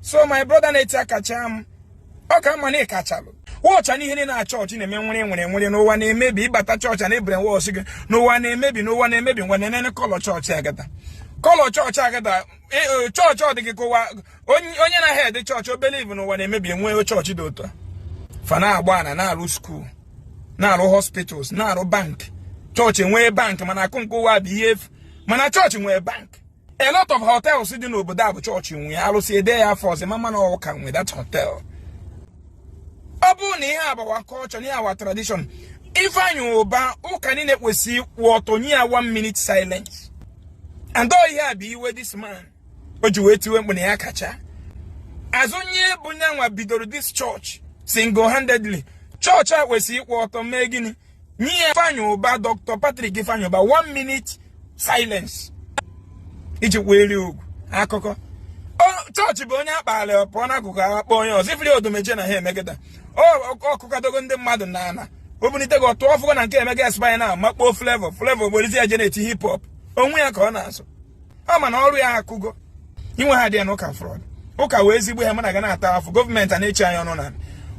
So my brother na-eti akacha m, ọ ka mma na ịkachalụ wọcha n'ihe niile na chọọchị na-eme nwere nwere nwere n'ụwa na-emebi. Ịbata chọọchị a na-ebere wọchị gị n'ụwa na-emebi, n'ụwa na-emebi. Ngwa, nenene colour chọọchị agada, colour chọọchị agada. Chọọchị ọ dị gị ka ụwa onye na head chọọchị o believe n'ụwa na-emebi, enwe chọọchị dị otu a. Fa na-agba ana, na-arụ school, na-arụ hospitals, na-arụ bank. Chọọchị enwee bank, mana akụ nke ụwa bụ ihe efu, mana chọọchị nwee bank. A lot of hotels dị n'obodo a bụ chọọchị nwe. Alụsị ede ya afọ ọzọ mama na ụka nwe that hotel. Ọ bụrụ na ihe abawa culture na ihe awa tradition, Ifeanyi Ụba, ụka niile kwesịrị ịkwụ ọtọ nye ya one minute silence. And ọ ihe a bụ iwe this man o ji wee tiwe mkpu na ya kacha azụ onye bụ nyanwa bidoro this church single handedly. Chọọchị a kwesịrị ịkwụ ọtọ mee gịnị? Nye ya Ifeanyi Ụba, Dr. Patrick Ifeanyi Ụba, one minute silence iji kwere ugwu. Akụkọ chọọchị bụ onye akpara pụọ n'akụkụ agha kpọọ onye ọzọ ifiri odumeje na ha emegida ọkụkadogo ndị mmadụ n'ala o bunite gị ọtụ ọfụgo na nke Emeka Espanya na makpoo Flavour. Flavour gborizi ya je na-eti hip hop onwe ya ka ọ na-asụ ọ, mana ọrụ ya akụgo inwe ha dị ya n'ụka fraud. Ụka wee ezigbo ha mana ga na-ata afụ gọọmenti a na-echi anyị ọnụ na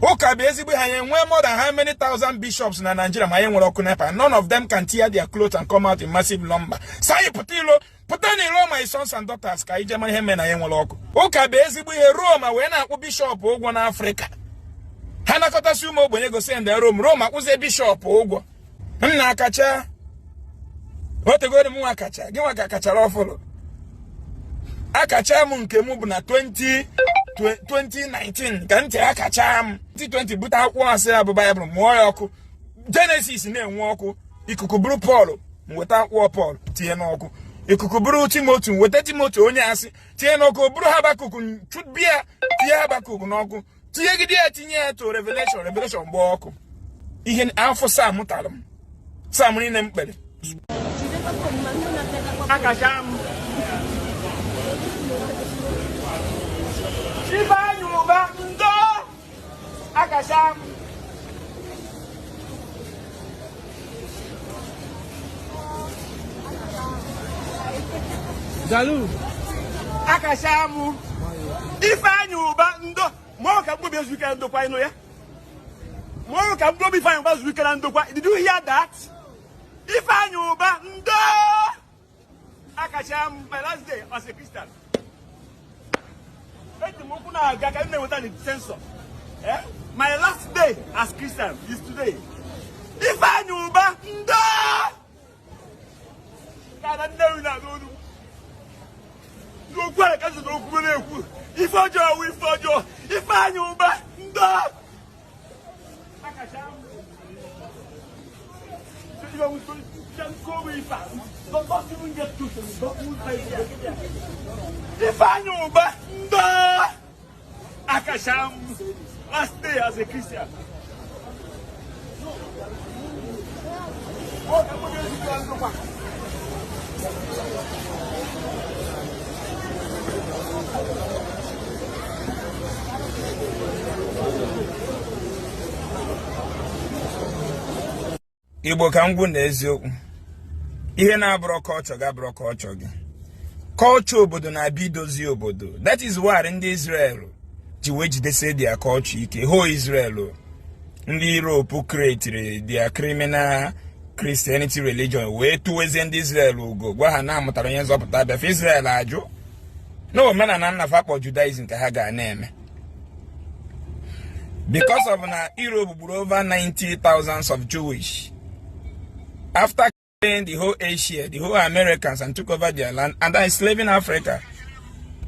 ụka bụ ezigbo ha. Anyị nwee more than how many thousand bishops na Nigeria, ma anyị nwere ọkụ NEPA. None of them can tear their clothes and come out in massive number. Sa anyị pụta ilo, pụta n'ilo, my sons and daughters, ka anyị jee mara ihe mere na anyị nwere ọkụ. Ụka bụ ezigbo ihe. Rome wee na-akwụ bishọp ụgwọ n'Afrịka. Ha nakọtasị ụmụ ogbenye gosi ndị Rome. Rome akwụzie bishọp ụgwọ. Nna, akacha otegoro m nwa kacha gị nwa ka kachara ọfụrụ. Akacha m nke m bụ na 20 2019 ka ntị akacha m. 2020 bute akwụkwọ asị ya bụ Baịbụl, mụọ ya ọkụ. Jenesis na-enwe ọkụ, ikuku bụrụ Pọl, m weta akwụkwọ Pọl tinye n'ọkụ. Ikuku bụrụ Timoti, m weta Timoti onye asị tinye n'ọkụ. Bụrụ Habakuk, chụbịa tinye Habakuk n'ọkụ, tinyegide ya, tinye ya to Revelation. Revelation gbaa ọkụ. Ihe afọ Sam tara m, Sam niile m kpere. Akacha m. Ifeanyi Ụba, ndo. Akacha m. Dalu. Akacha m. Ifeanyi Ụba, ndo. Mụọ ka mkpobi ezu ike na ndokwa. Ịnụ ya, mụọ ka mkpobi Ifeanyi Ụba zuru ike na ndokwa. Did you hear that? Ifeanyi Ụba, ndo. Akacha m. My last day as a Christian, eji m ụkwụ na-aga ka m na-enweta the sensor. Eh? My last day as Christian is today. Ifeanyi Ụba, ndo. Ka na Nnewi na-aga olu n'okwu a ka zụtara okwu na-ekwu ife ọjọọ wụ ife ọjọọ. Ifeanyi Ụba, ndo. Akacha m. Don't even get to Ifeanyi Ụba, ndo. Akacha m. Last day as a Christian. Oh, ka m ga-ezukọ ndokwa. Igbo, ka m gwu na eziokwu, ihe na-abụrọ culture gị abụrọ culture gị. Culture obodo na-abịa idozi obodo. That is why ndị Israel ji wee jidesie their culture ike. Ho Israel, ndị Europe creatiri their criminal Christianity religion wee tụwezie ndị Israel ugo, gwa ha na amụtara onye nzọpụta bịafe. Israel ajụ na omenala nna fa kpọ Judaism ka ha ga na-eme, because of na Europe gburu over 90,000 of Jewish after killing the whole Asia, the whole Americans, and took over their land and are enslaving Africa.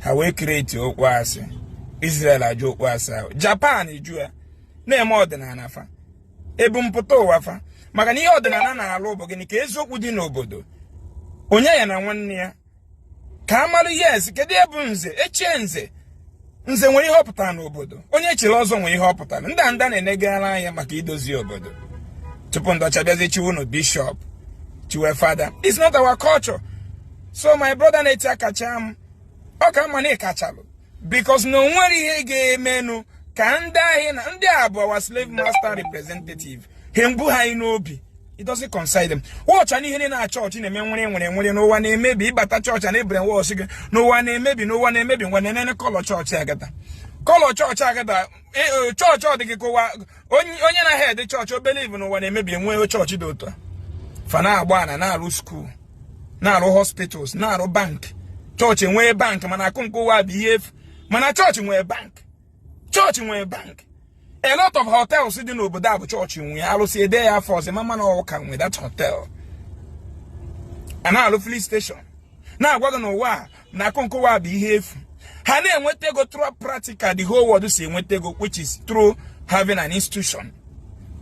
Ha wee create okwu asị. Israel ajụ okwu asị ahụ. Japan eju ya na-eme ọdịnala fa, ebumpụta ụwa fa, maka na ihe ọdịnala na-alụ bụ gịnị? Ka eziokwu dị n'obodo, onye ya na nwanne ya ka a mara. Yes, kedu ebe nze echie nze? Nze nwere ihe ọ pụtara n'obodo, onye echiri ọzọ nwere ihe ọ pụtara. Ndị a ndị na-enegara anya maka idozi obodo tupu ndọcha bịazie chiwe unu bishọp, chiwe fada. It's not our culture. So my brother na-eti akacha m, ọ ka mma na ịkachalụ, because na o nwere ihe ga-emenụ ka ndị ahịa na ndị a bụ our slave master representative. Ha mgbu ha anyị n'obi. It doesn't concern them. Wọcha n'ihe niile na chọọchị na-eme nwere nwere nwere n'ụwa na-emebi. Ịbata chọọchị a na-ebere wọchị gị n'ụwa na-emebi, n'ụwa na-emebi. Ngwa, nenene colour chọọchị agada, colour chọọchị agada. Chọọchị ọ dị gị ka ụwa onye na head chọọchị o believe n'ụwa na-emebi? Enwe chọọchị dị otu a, fa na-agba ana, na-arụ school, na-arụ hospitals, na-arụ bank. Chọọchị enwee bank, mana akụ nke ụwa bụ ihe efu. Mana chọọchị nwee bank, chọọchị nwee bank. A lot of hotels dị n'obodo a bụ chọọchị nwe. Alụsị ede ya afọ ọzọ mama na ụka nwe that hotel. A na-alụ filling station, na-agwa gị n'ụwa a na akụ nke ụwa bụ ihe efu. Ha na-enweta ego through practical, the whole world si enweta ego, which is through having an institution.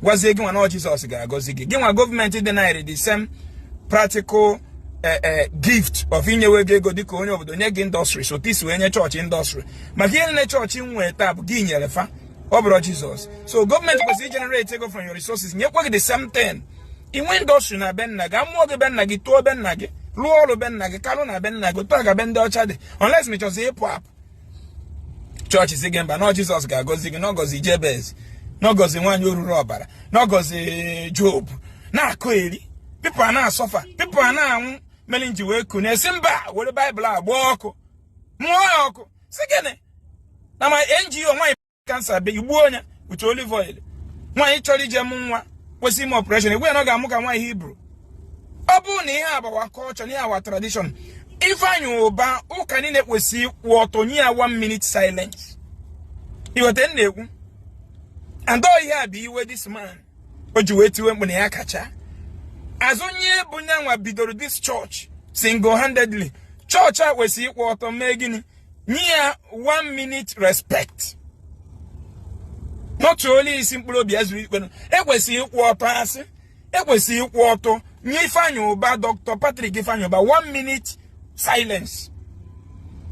Gwazie gị nwa na Jizọs ga-agọzi gị. Gị nwa gọọmenti denied the same practical gift of inyewe gị ego dịka onye obodo, nye gị industry. So tisi wee nye chọọchị industry, maka ihe niile chọọchị nwee taa bụ gị nyere fa, ọ bụrụ Jizọs. So gọọmenti kwesịrị generate ego from your resources, nyekwa gị the same thing. Inwe industry na be nna gị, amụọ gị be nna gị, tụọ be nna gị, rụọ ọrụ be nna gị, kalụ na be nna gị. Otu a ga be ndị ọcha dị, unless ma ị chọzi ịpụ apụ. Chọọchị si gị mba, na Jizọs ga-agọzi gị, n'ọgọzi Jebez, n'ọgọzi nwaanyị oruru ọbara, n'ọgọzi Job. Na-akụ eri, people a na-asuffer, people a na-anwụ. Mere nji wee ku na-esi mba, were Baịbụl a gbaa ọkụ, mụọ ya ọkụ, si gịnị na ma NGO. Nwaanyị cancer be igbuo onye with olive oil. Nwaanyị chọrọ ije mụ nwa kwesị ime operation, egwe na ọ ga-amụ ka nwaanyị Hibru. Ọ bụrụ na ihe agbawa culture na ihe awa tradition Ifeanyị Ụba, ụka niile kwesịrị ịkwụ ọtọ nye ya one minute silence. Iweta m na-ekwu and ọ ihe a bụ iwe this man o ji wee tiwe mkpu na ya kacha azụ nye bụ nyanwa bidoro this church single handedly. Chọọchị a kwesịrị ịkwụ ọtọ mee gịnị? Nye ya one minute respect, not only isi mkpụrụ obi ya zuru ikpe. Ekwesịrị ịkwụ ọtọ, asị ekwesịrị ịkwụ ọtọ nye Ifeanyị Ụba, Dr. Patrick Ifeanyị Ụba, one minute silence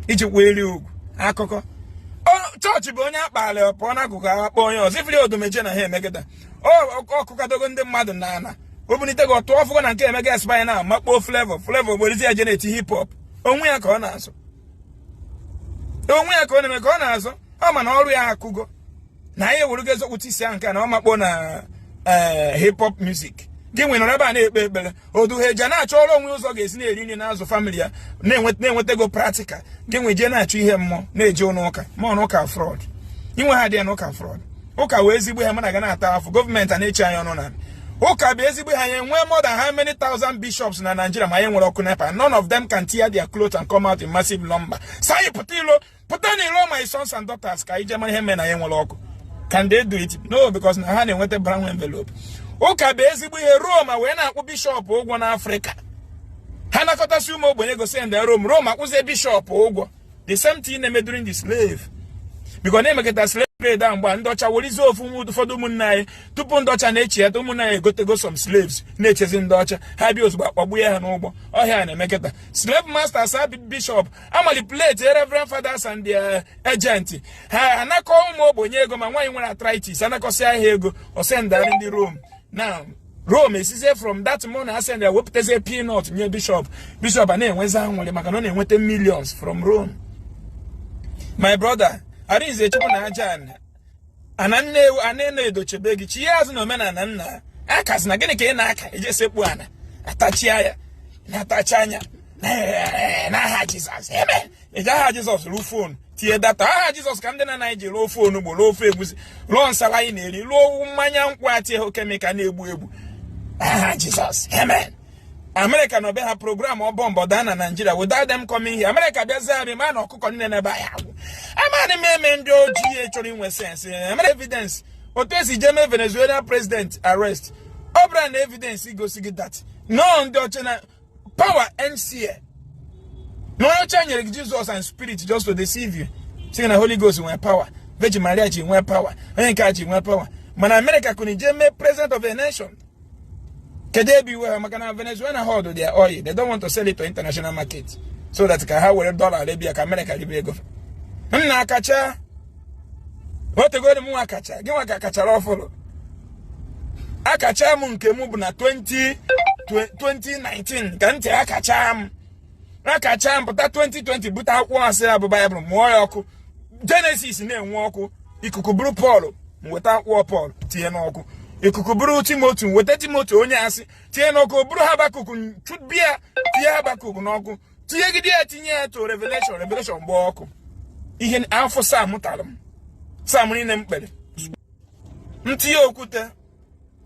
iji kwere ugwu. Akụkọ chọọchị bụ onye akpali pụọ n'akụkụ akpọ onye ọzọ ifiri odumeje na ha emegide ọkụkadogo ndị mmadụ na ana o bunite gị ọtụ ọfụgo na nke emega espanya na makpoo Flavor Flavor gborizi ya je na-eti hip hop. Onwe ya ka ọ na-azụ, onwe ya ka ọ na-eme ka ọ na-azụ. Ọ ma na ọrụ ya akụgo na anyị ewerugo eziokwu isi ahụ nke na ọ makpo na hip hop music. Gị nwere nọrọ ebe a na-ekpe ekpere oduheja na-achọ ọrụ onwe ụzọ ga-esi na-eri nri, na-azụ family ya, na-enweta ego practical. Gị nwe jee na-achọ ihe mmụọ, na-eje ụlọ ụka ma ọ ụka fraud inwe ha dị ya n'ụka fraud. Ụka wee ezigbo ha mana ga na-ata afụ. Gọọmenti a na-echi anyị ọnụ na ụka bụ ezigbo ha. Anyị nwee more than how many thousand bishops na Nigeria, ma anyị nwere ọkụ NEPA. None of them can tear their clothes and come out in massive number. Sa anyị pụta ilo, pụta n'ilo, my sons and daughters, ka anyị jee mara ihe mere na anyị nwere ọkụ. Can they do it? No, because na ha na-enweta brown envelope. Ụka bụ ezigbo ihe. Rome wee na-akwụ bishọp ụgwọ n'Afrịka. Ha nakọtasị ụmụ ogbenye ego send Rome, Rome akwụzie bishọp ụgwọ. The same thing na-eme during the slave, because na-emekọta slave trade a mgbe ndị ọcha werizie ofu ụfọdụ ụmụnne anyị. Tupu ndị ọcha na-echi ya, ụmụnne anyị egotego some slaves, na-echezi ndị ọcha ha bịa ozugbo akpagbu ya ha n'ụgbọ ọhịa. Na-emekọta slave masters abi bishop amanipulate reverend fathers and their agent. Ha anakọ ụmụ ogbenye ego, ma nwaanyị nwere arthritis, anakọsịa ha ego, osendarị ndị Rome. Now Rome esizie from that money ha send ya wepụtazie peanut nye bishop. Bishop a na-enwezi anwụrị maka na ọ na-enweta millions from Rome. My brother Arinze Chukwu na aja ana nne ana na-edochebe gị chi ya azụ na omenala nna akasị na gịnị ka ị na-aka eje sekpu ana atachia ya na-atachi anya n'aha Jizọs. Eme eji aha Jizọs ruo phone tinye data aha Jizọs ka ndị na-anaghị ji rụọ ofe onugbo, rụọ ofe egusi, rụọ nsala anyị na-eri, rụọ mmanya nkwụ atie chemical na-egbu egbu. Aha Jizọs, amen. Amerịka na obe ha program ọ bomb daa na Naijiria without them coming here. Amerịka bịazie abịa ma na ọkụkọ niile n'ebe anyị agwụ. Amadị m eme ndị ojii chọrọ inwe sense emere evidence otu esi jee mee Venezuela president arrest. Ọ bụrụ na evidence gosi gị that no ndị ọcha na power NCA na onye ọcha nyere gị Jesus and spirit just to deceive you, sị na Holy Ghost nwee power, Virgin Maria ji nwee power, onye nke a ji nwee power. Mana Amerịka kụrụ jee mee president of a nation. Kedu ebe iwe ha? Maka na Venezuela hold their oil, they don't want to sell it to international market so that ka ha were dollar rebia ka Amerịka ribe ego. Nna akacha otegoro m nwa kacha gị nwa ka kachara ọfụrụ akacha m. Nke m bụ na 20 2019 ka ntị akacha m, akacha m pụta 2020, bute akwụkwọ asị ya bụ Baịbụl, mụọ ya ọkụ. Genesis na-enwe ọkụ, ikuku bụrụ Pọl, m weta akwụkwọ Pọl tinye n'ọkụ. Ikuku bụrụ Timoti, weta Timoti onye asị tinye n'ọkụ, bụrụ Habakuk chụbịa, tinye Habakuk n'ọkụ, tinyegide ya, tinye ya to Revelation, Revelation gbaa ọkụ. Ihe afọ Psalm tara m, Psalm niile m kpere, ntinye okwute,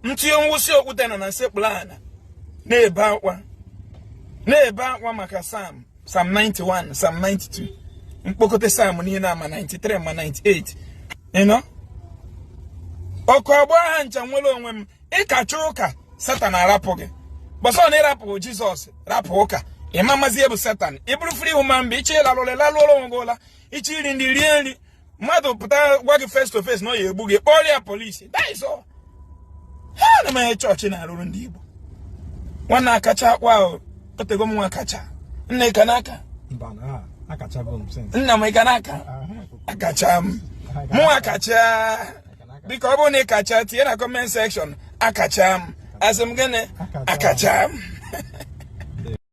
ntinye mwụsị okwute nọ na nsekpuru ana na-ebe akwa, na-ebe akwa maka Psalm, Psalm 91, Psalm 92, mkpokọta Psalm niile, ma 93 ma 98 ịnọ ọkụ agba ha ncha. Nwere onwe m. Ịkacha ụka, Satan arapụ gị. Gbasọ na ịrapụ Jizọs, rapụ ụka, ịma mazi bụ Satan. Ị bụrụ free human being. Ịchọ ịlalụla, lalụọla onwe gị ụla. Ịchọ iri nri, rie nri. Mmadụ pụta gwa gị face to face na ọ ya egbu gị, kpọrọ ya polisi. That is all. Ha na m chọọchị na-arụrụ ndị Igbo. Nwanne, akacha akwa ahụ otego m nwa kacha. Nna, ịka n'aka? Nna m, ịka n'aka? Akacha m, mụ akacha. Biko, ọ bụrụ na ị kacha, tinye na comment section, "Akacha m." Asị m gịnị? Akacha m.